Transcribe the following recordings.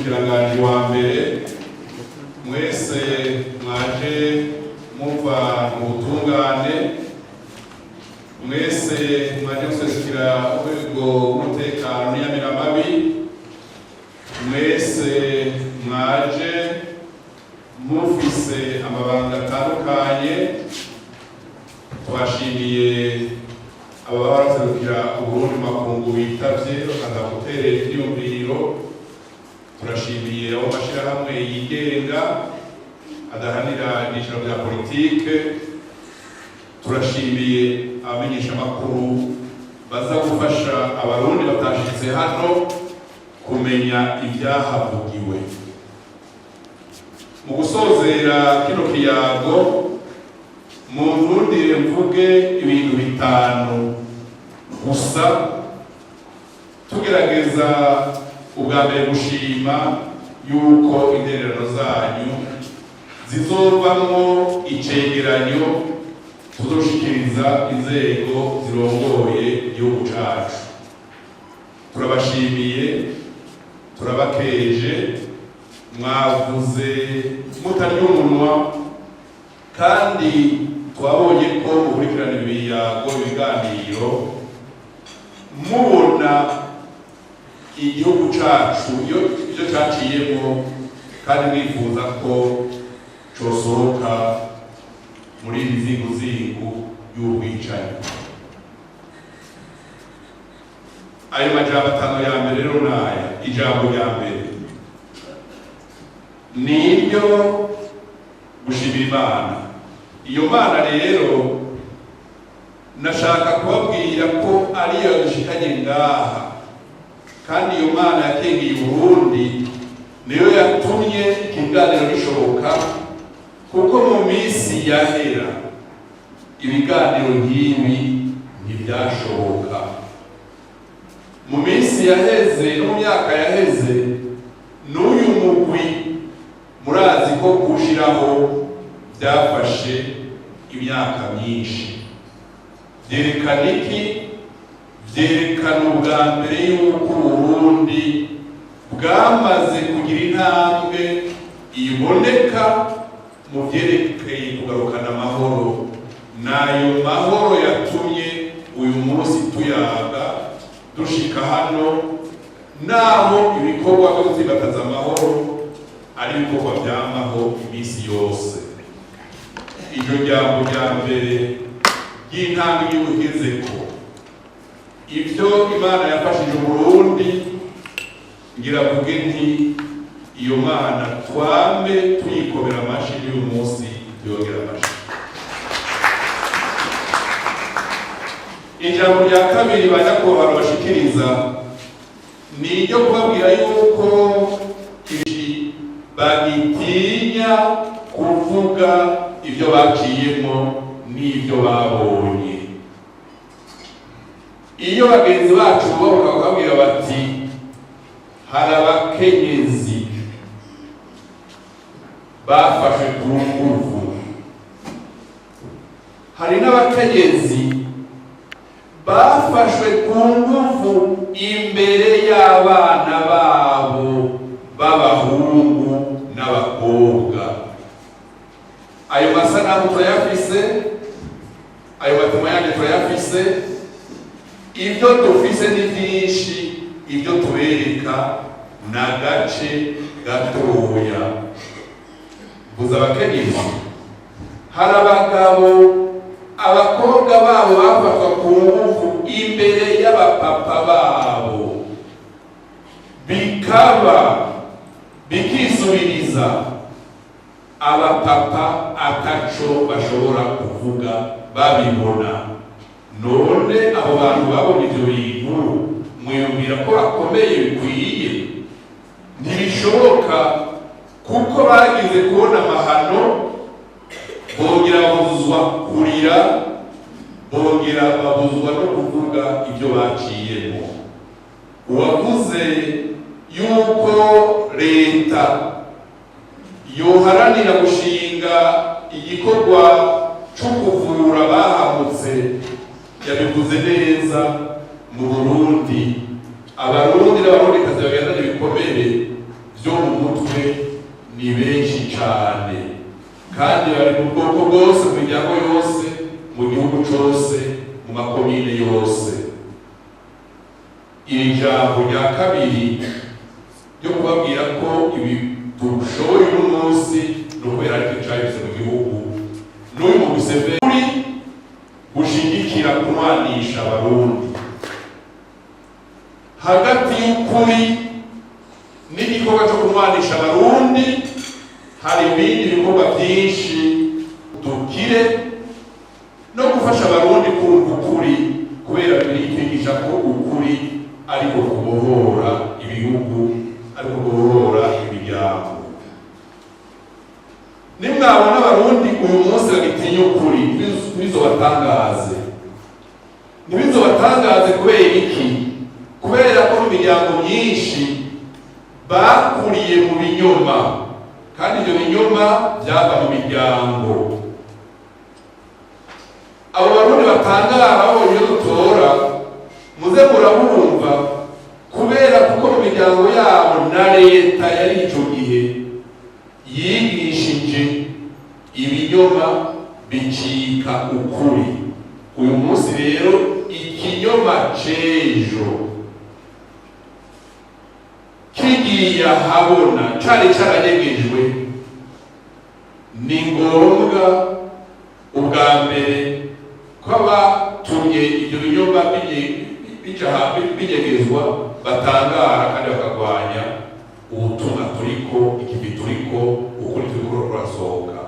N'umushikiranganji wa mbere, mwese mwaje muva mu butungane, mwese mwaje guserukira urwego rw'umutekano n'inyamiramabi, mwese mwaje mufise amabanga atandukanye, tubashimiye. Ababa baraserukira Uburundi mu makungu bitavye bakaza guterera ivyiyumviro, turashimiye. Abo mashirahamwe yigenga adahanira ibyicaro bya politike, turashimiye. Abamenyeshamakuru baza gufasha Abarundi batashitse hano kumenya ibyahavugiwe. Mu gusozera kino kiyago, mu ntundire mvuge ibintu bitanu gusa. Tugerageza ubwa mbere gushima yuko intererano zanyu zizovamwo icegeranyo tuzoshikiriza inzego zirongoye igihugu cacu. Turabashimiye, turabakeje. Mwavuze mutarya umunwa, kandi twabonye ko mukurikirana ibiyago, ibiganiro, mubona igihugu cacu iyo ivyo caciyemo, kandi mwifuza ko cosohoka muri iri zinguzingu y'ubwicanyi. Ayo majambo atanu ya mbere rero naya. Ijambo rya mbere ni iryo gushimira Imana. Iyo Mana rero nashaka kubabwira ko ariyo yadushikanye ngaha, kandi iyo Mana yakengeye Uburundi niyo yatumye ikiganiro gishoboka, kuko mu minsi yahera ibiganiro nk'ibi ntibyashoboka. Mu minsi yaheze no mu myaka yaheze, n'uyu mugwi murazi ko kuwushiraho byafashe imyaka myinshi. Byerekana iki? Byerekana ubwa mbere yuko Uburundi bwamaze kugira intambwe iboneka mu byerekeye kugarukana amahoro. N'ayo mahoro yatumye uyu munsi tuyaga, dushika hano, naho ibikorwa byo gutsimbataza amahoro ari ibikorwa byamaho iminsi yose. Iryo jambo rya mbere ry'intambwe igihugu igezeko, ibyo Imana yafashije Uburundi, ngira mvuge nti iyo Mana twame tuyikomera amashi, n'uyu munsi yongera amashi. Ijambo rya kabiri, ba nyakubahwa, bashikiriza ni iryo kubabwira yuko ibi bagitinya kuvuga ibyo baciyemo n'ibyo babonye. Iyo bagenzi bacu babuka bakabwira bati hari abakenyezi bafashwe ku nguvu, hari n'abakenyezi bafashwe ku nguvu imbere y'abana babo b'abahungu n'abakobwa, ayo masanamu turayafise, ayo matuma yandi turayafise. Ibyo dufise ni byinshi, ibyo tubereka ni agace gatoya. Guza abakenyezi, hari abagabo abakobwa babo bafatwa ku ngufu imbere y'abapapa babo, bikaba bikisubiriza, abapapa ataco bashobora kuvuga babibona. None abo bantu babonye ivyo bintu, mwiyumvira ko bakomeye bikwiye? Ntibishoboka, kuko bagize kubona amahano, bongera babuzwa kurira, bongera babuzwa no kuvuga ibyo baciyemo. Uwavuze yuko leta yoharanira gushinga igikorwa cyo kuvura bahamutse yabivuze neza. Mu Burundi, Abarundi n'Abarundikazi bagendana ibikomere byo mu Ni benshi cane, kandi bari mu bwoko bwose, mu miryango yose, mu gihugu cose, mu makomine yose. Iri jambo rya kabiri ryo kubabwira ko ibi dushoboye uno munsi ni ukubera aricyo cahise mu gihugu n'uyu mugwi CVR gushigikira kunwanisha Abarundi. Hagati y'ukuri n'igikorwa cyo kunwanisha Abarundi hari ibindi bikorwa byinshi dukire no gufasha Abarundi kumva ukuri, kubera Bibiliya itwigisha ko ukuri ariko kubohora ibihugu, ariko kubohora imiryango. Nimwabona Abarundi uyu munsi bagitinya ukuri, ntibizobatangaze, ntibizobatangaze. Kubera iki? Kubera ko mu miryango myinshi bakuriye mu binyoma, kandi ibyo binyoma byava mu miryango. Abo Barundi batangara babonye iyo dutora, muze murabumva, kubera kuko mu miryango yabo na leta yari ico gihe yigishije ibinyoma bicika ukuri. Uyu munsi rero ikinyoma c'ejo kigiye ahabona cari caranyegejwe, ni ngombwa ubwa mbere ko abatumye ibyo binyoma binyegezwa batangara kandi bakagwanya ubutumwa turiko, ikivi turiko, ukuri turiko kurasohoka.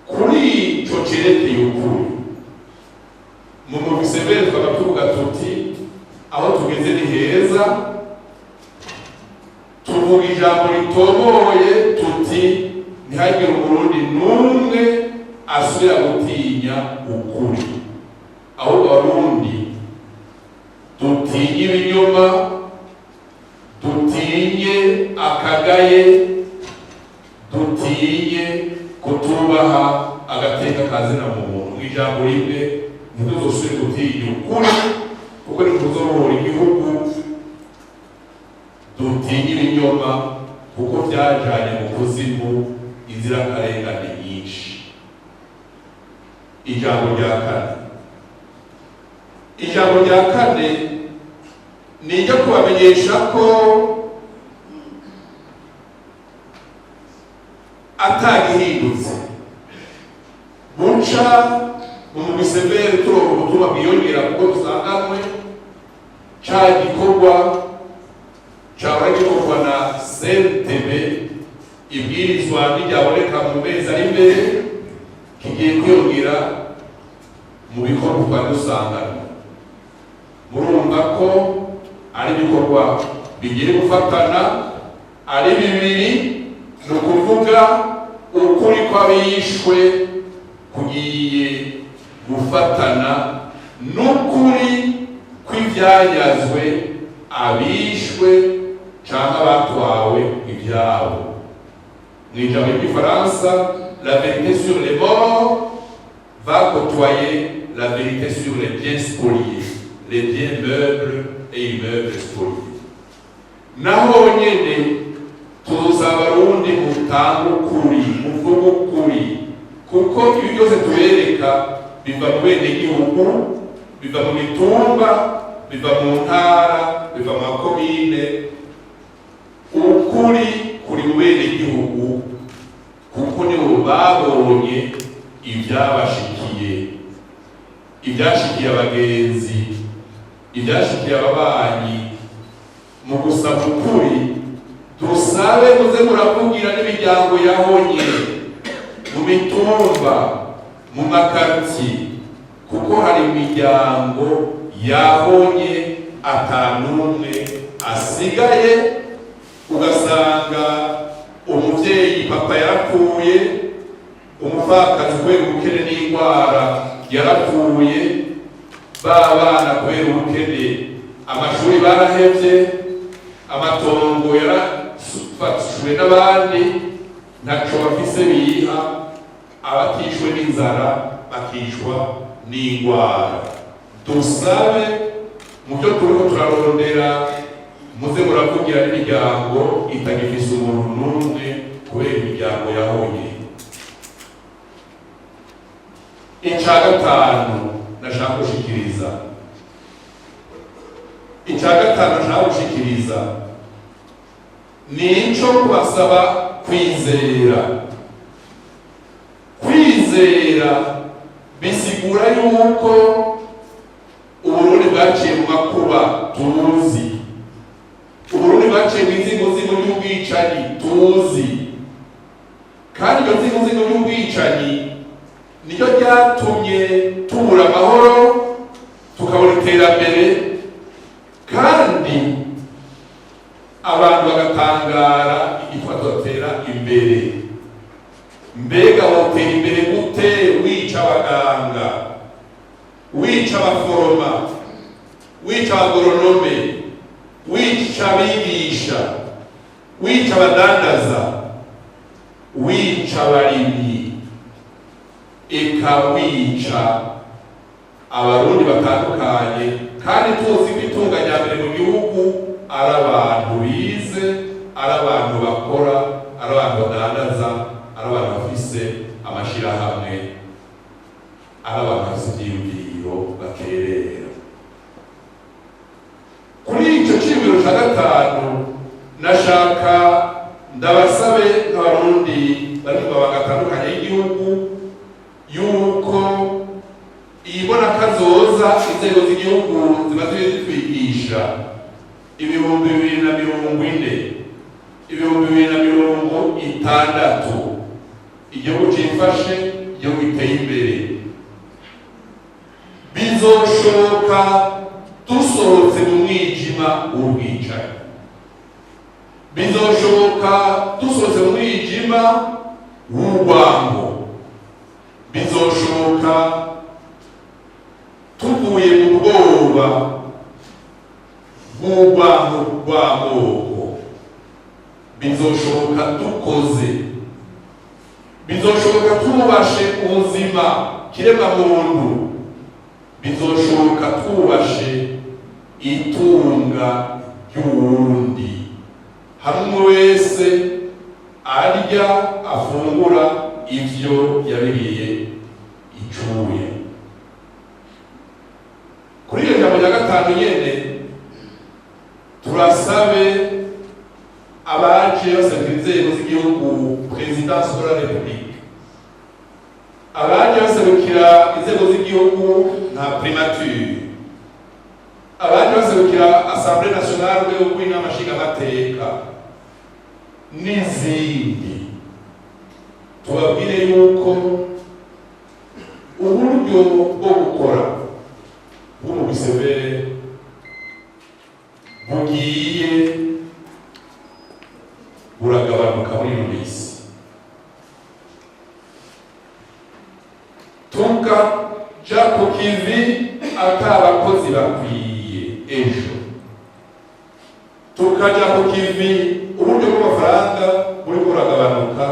Kuri ico cerekeye ukuri, mu mugwi CVR tukaba tuvuga tuti aho tugeze ni heza. Tuvuga ijambo ritomoye tuti ntihagire Umurundi n'umwe asubira gutinya ukuri, ahubwo Abarundi dutinye ibinyoma, dutinye akagaye, dutinye kutubaha agateka kazina muntu. Mu ijambo rimwe, ntituzosubire gutinya ukuri, kuko ntituzobohora igihugu. Dutinye ibinyoma, kuko byajanye mu kuzimu inzirakarengane nyinshi. Ijambo rya kane, ijambo rya kane ni iryo kubamenyesha ko atagihindutse, buca mu mugwi CVR turonka ubutumwa bwiyongera, kuko dusanganwe ca gikorwa cahora gikorwa na CNTB, ibwirizwa ntiryaboneka mu mezi ari imbere, kigiye kwiyongera mu bikorwa twari dusanganwe. Murumva ko ari ibikorwa bigiye gufatana ari bibiri, ni ukuvuga ukuri kw'abishwe kugiye gufatana n'ukuri kw'ivyanyazwe abishwe canke abatwawe ivyabo. Mu ijambo ry'igifaransa, la vérité sur les morts va côtoyer la vérité sur les biens spoliés, les biens meubles et immeubles spoliés. Naho nyene tuza Abarundi mutanga ukuri, muvuga ukuri, kuko ibi byose tubereka biva mu benegihugu, biva mu mitumba, biva mu ntara, biva mu makomine. Ukuri kuri mu benegihugu, kuko nibo babonye ibyabashikiye, ibyashikiye abagenzi, ibyashikiye ababanyi. Mu gusaba ukuri, dusabe muze muravugira n'imiryango yahonye mu mitumba, mu makaritiye, kuko hari imiryango yahonye atanumwe asigaye. Ugasanga umuvyeyi papa yarapfuye, umupfakazi kubera ubukene n'indwara yarapfuye, ba bana kubera ubukene amashuri barahevye, amatongo yarafashwe n'abandi, ntaco bafise biha, abatishwe n'inzara bakicwa n'indwara. Dusabe mu byo turiko turarondera Muze muravugira n'imiryango itagifise umuntu n'umwe kubera imiryango yahonye. Icya gatanu nashaka gushikiriza, icya gatanu nashaka gushikiriza ni ico kubasaba kwizera. Kwizera bisigura yuko Uburundi bwaciye mu makuba tuzi, Uburundi bwaciye mu izingozingo ry'ubwicanyi tuzi, kandi iryo zingozingo ry'ubwicanyi niryo ryatumye tubura amahoro, tukabura iterambere, kandi abantu bagatangara igituma tudatera imbere. Mbega wotera imbere gute wica abaganga, wica abaforoma, wica abagoronome, wica abigisha, wica abadandaza, wica abarimyi, eka wica Abarundi batandukanye, kandi tuzi ko itunga rya mbere mu gihugu ari abantu bize, ari abantu bakora, ari abantu badandaza, ari abantu bafise amashirahamwe, ari abantu bafise ivyiyumviro baterera? Kuri ico ciyumviro ca gatanu, nashaka ndabasabe nk'Abarundi bari mu mabanga atandukanye y'igihugu yuko iyi mbonakazoza inzego z'igihugu zimaze zitwigisha, 2040, 2060, igihugu cifashe, igihugu giteye imbere, bizoshoboka dusohotse mu mwijima w'ubwicanyi, bizoshoboka dusohotse mu mwijima w'urwango, bizoshoboka tuvuye mu bwoba bw'urwango rw'amoko, bizoshoboka dukoze, bizoshoboka twubashe ubuzima kiremwa muntu, bizoshoboka twubashe itunga ry'uwundi, hamwe umwe wese arya, afungura ivyo yabiriye icuye. Kuri iyo jambo rya gatanu nyene, turasabe abaje baserukira inzego z'igihugu, présidence de la République, abaje baserukira inzego z'igihugu nka primature, abaje baserukira Assemblée nationale, urwego rw'inama nshingamateka n'izindi, tubabwire yuko uburyo bwo gukora bw'umugwi CVR bugiye buragabanuka muri ino minsi. Tukaja ku kivi ata abakozi bakwiye ejo, tukaja ku kivi uburyo bw'amafaranga buriko buragabanuka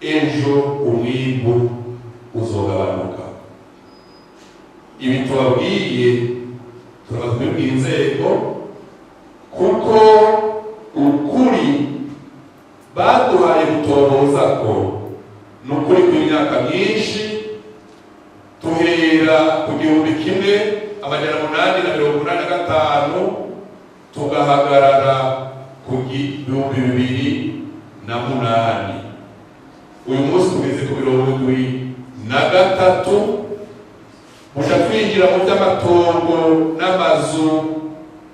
ejo, umwimbu uzogabanuka. Ibi tubabwiye turamaze kubibwira inzego, kuko ukuri baduhaye gutohoza ko ni ukuri kw'imyaka myinshi, tuhera ku 1885, tugahagarara ku 2008. Uyu munsi tugeze ku 73. Buca twinjira mu by'amatongo n'amazu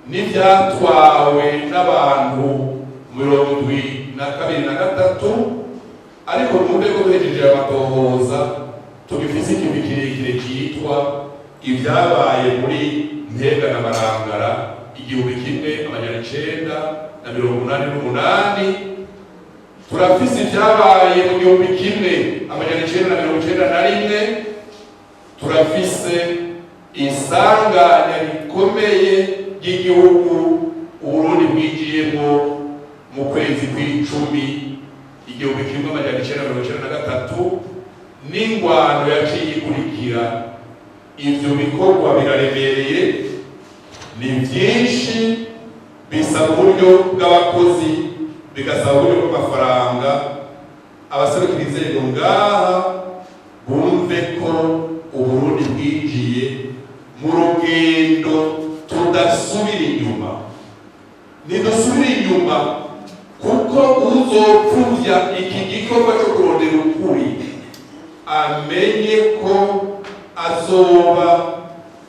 n'ibyatwawe n'abantu 72 na 3. Ariko mwumve ko duhejeje amatohoza, tugifise ikintu kirekire cyitwa ibyabaye muri Ntega na Marangara 1988. Turafise ibyabaye mu 1991. Turafise isanganya rikomeye ry'igihugu Uburundi bwinjiyemo mu kwezi kw'icumi 1993 n'ingwano yaciye ikurikira. Ivyo bikorwa biraremereye, ni byinshi. Bisaba uburyo bw'abakozi, bigasaba uburyo bw'amafaranga. Abaserukira inzego ngaha bumve ko Uburundi bwinjiye mu rugendo tudasubira inyuma. Ntidusubira inyuma, kuko uzopfuvya iki gikorwa cyo kurondera ukuri amenye ko azoba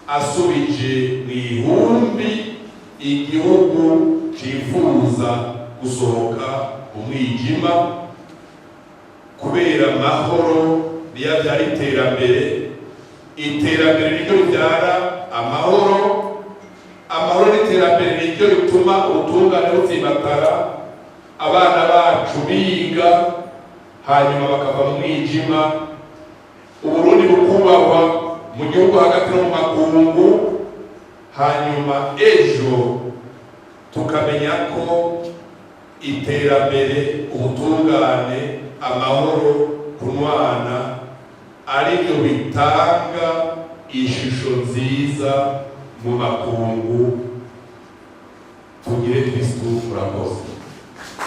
asubije mu ihumbi igihugu cifuza gusohoka mu mwijima, kubera amahoro niyo abyara iterambere, iterambere niryo ribyara amahoro, amahoro n'iterambere niryo bituma ubutungane butsimbatara, abana bacu biga, hanyuma bakava mu mwijima, Uburundi bukubahwa mu gihugu hagati no mu makungu. Hanyuma ejo tukamenya ko iterambere, ubutungane, amahoro, kunwana aribyo bitanga ishusho nziza mu makungu. Tugire Kristu. Murakoze.